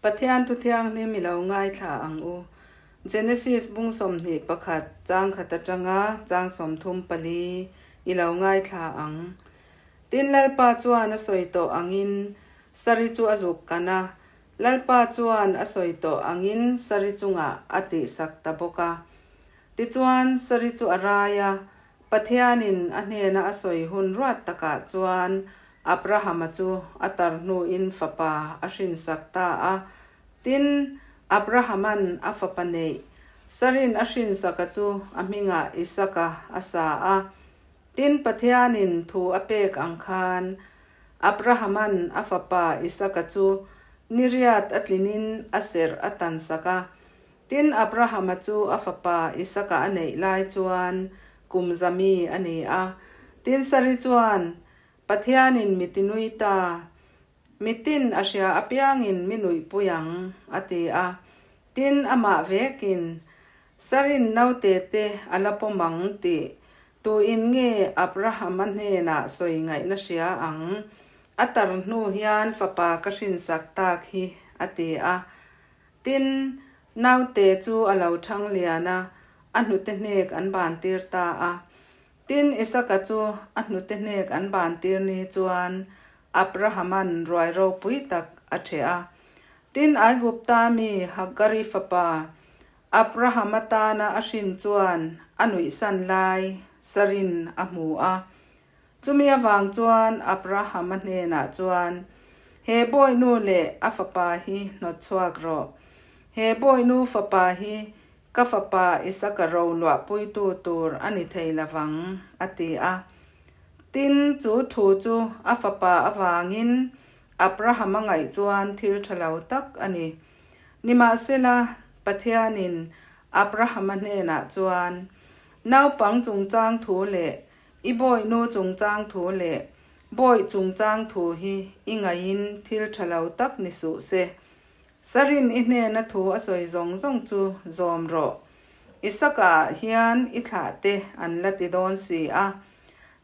Pathian thu thianghlim i lo ngaithla ang u. Genesis bung 21 chang khat atanga chang 34 i lo ngaithla ang. Tin Lalpa chuan a sawi tawh angin Sari chu a zuk kan a, Lalpa chuan a sawi tawh angin Sari chungah a tihsak ta bawk a. Tichuan Sari chu a rai a, Pathianin a hnena a sawi hun ruat takah chuan Abrahama chu a tar hnuin fapa a hrinsak ta a. Tin, Abrahama'n a fapa neih Sarin a hrinsaka chu a hmingah Isaka a sa a. Tin, Pathianin thu a pek ang khan Abrahama'n a fapa Isaka chu ni riat a tlinin a serh a tansak a. Tin, Abrahama chu a fapa Isaka a neih lai chuan kum zami a ni a. Tin, Sari chuan, Pathianin mi tinui ta, mitin a hria apiangin mi nuihpui ang, a ti a. Tin, amah vekin, Sarin naute te a la pawm ang tih tuin nge Abrahama hnenah sawi ngaihna hria ang? A tar hnu hian fapa ka hrinsak tak hi, a ti a. Tin, naute chu a lo thang lian a, a hnute hnek an ban tir ta a. Tin, Isaka chu a hnute hnek an ban tir ni chuan Abrahama'n ruai ropui tak a ṭheh a. Tin, Aigupta mi Hagari fapa Abrahama tana a hrin chuan a nuihsan lai Sarin a hmu a. Chumi avang chuan Abrahama hnenah chuan, He bawihnu leh a fapa hi hnawt chhuak rawh. He bawihnu fapa hi ka fapa Isaka ro luahpuitu tur a ni thei lovang, a ti a. Tin, chu thu chu a fapa avangin Abrahama ngaih chuan thil tha lo tak a ni. Nimahsela, Pathianin Abrahama hnenah chuan, Naupang chungchang thu leh I bawihnu chungchang thu leh bawih chungchang thu hi i ngaihin thil tha lo tak ni suh se. Sarin i hnena thu a sawi zawng zawng chu zawm rawh. Isaka ah hian i thlah te an la ti dawn si a.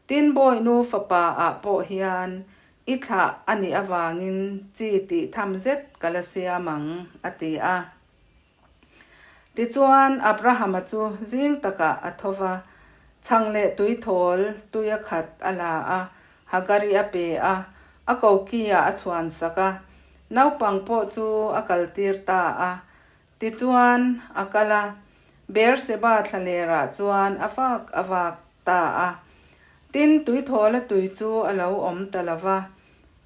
Tin bawihnu fapa ah pawh hian i thlah a nih avangin chi tih tham zet ka la siam ang, a ti a. Tichuan, Abrahama chu zing takah a tho va, chhang leh tuithawl tuia khat a la a, Hagari a pe a, a koki-ah a chhuansak a. Naupang pawh chu a kaltir ta a. Tichuan, a kal a, Beer-seba thlalerah chuan a vak a vak ta a. Tin, tuithawla tui chu a lo awm ta lo va,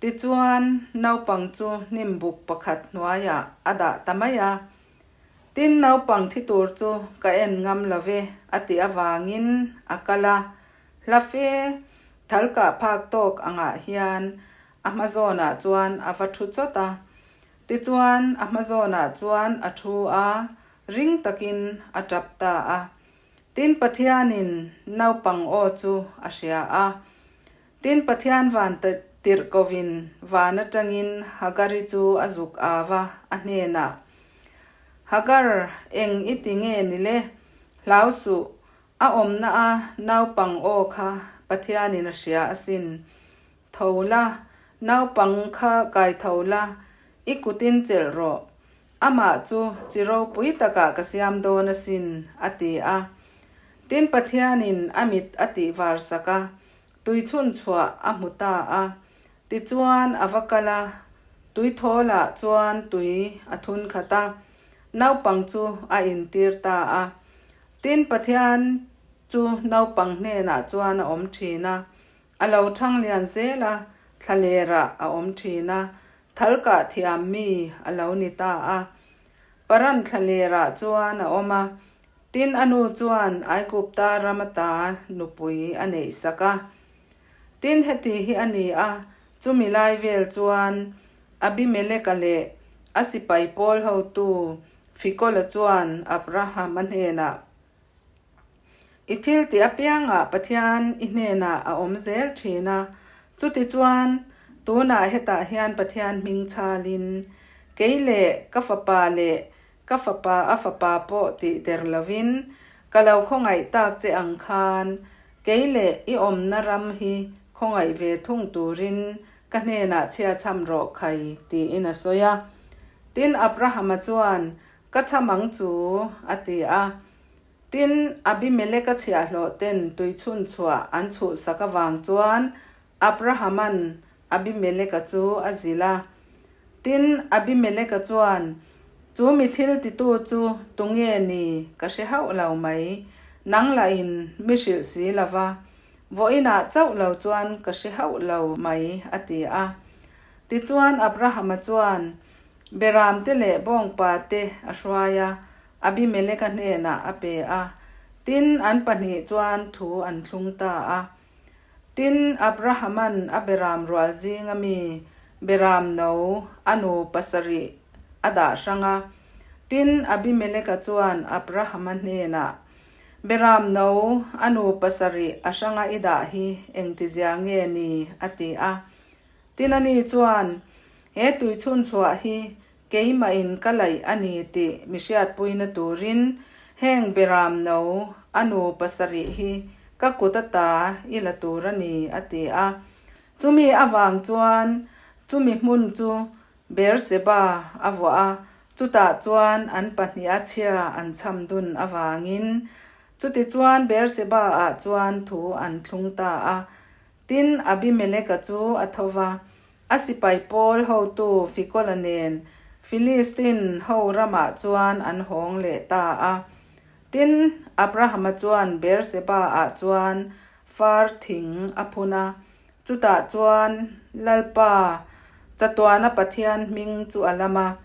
Tichuan, naupang chu hnim buk pakhat hnuaiah a dah ta mai a. Tin, naupang thi tur chu ka en ngam lo ve a tih avangin a kal a. Hla fe thal kah phak tawk angah hian a hma zawnah chuan a va thu chawt a. Tichuan, a hma zawnah chuan a thu a, ring takin a tap ta a. Tin, Pathianin naupang aw chu a hria a. Tin, Pathian van tirh kovin van atangin Hagari chu a zuk av a, a hnenah, Hagar, eng i ti nge ni le? Hlau suh, a awmna a naupang aw kha Pathianin a hria asin. Tho la, naupang kha kai tho la, i kutin chelh rawh. Amah chu chi ropui takah ka siam dawn asin, a ti a. Tin, Pathianin a mit a tih var sak a, tui chhun chhuah a hmu ta a. Tichuan a va kal a, tui thawlah chuan tui a thun khat a, naupang chu a intir ta a. Tin, Pathian chu naupang hnenah chuan a awm thin a, a lo thang lian zel a, thlalerah a awm thin a, Thal kah thiam mi a lo ni ta a. Paran thlalerah chuan a awm a, tin a nu chuan Aigupta ram ata nupui a neih sak a. Tin heti hi a ni a, chumi lai vel chuan Abimeleka leh a sipai pawl hotu Fikola chuan Abrahama hnenah, I thil tih apiangah Pathian i hnenah a awm zel thin a, chutichuan tunah hetah hian Pathian hming chhalin kei leh ka fapa leh ka fapa a fapa pawh tih der lovin ka lo khawngaih tak che ang khan kei leh i awmna ram hi khawngaih ve thung turin ka hnenah chhiachham rawh khai tiin a sawi a. Tin, Abrahama chuan, Ka chham ang chu, a ti a. Tin, Abimeleka chhiahhlawh ten tuichhun chhuah an chhuhsak avang chuan Abrahama'n Abimeleka chu a zilh a. Tin, Abimeleka chuan, Chu mi thil titu chu tunge ni ka hre hauh lo mai, nang lahin mi hrilh si lo va, vawiinah chauh lo chuan ka hre hauh lo mai, a ti a. Tichuan, Abrahama chuan Beramte leh bawngpate a hruai a, Abimeleka hnenah a pe a. Tin, an pahnih chuan thu an thlung ta a. Tin, Abrahama'n a beram rual zinga mi beram no a nu pasarih a dah hrang a. Tin, Abimeleka chuan Abrahama hnenah, Beram no a nu pasarih a hranga i dah hi engtizia nge ni? a ti a. Tin, ani chuan, He tuichhun chhuah hi Keimahin ka laih a ni tih mi hriatpuina turin heng beram no a nu pasarih hi ka kut ata i la tur a ni, a ti a. Chumi avang chuan chumi hmun chu Beerseba a vuah a, chutah chuan an pahniha chhia an chham dun avangin chutichuan Beerseba-ah chuan thu an thlung ta a. Tin, Abimeleka chu a tho va, A sipai pawl hotu Fikola nen Filistin ho ramah chuan an hawng leh ta a. Tin, Abrahama chuan Beerseba-ah chuan far thing a phun a, chutah chuan Lalpa, chatuana Pathian hming chu a lam a.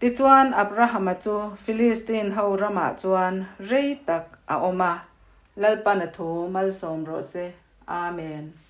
Tichuan, Abrahama chu Filistin ho ramah chuan rei tak a awm a. Lalpan a thu malsawm rawh se. Amen.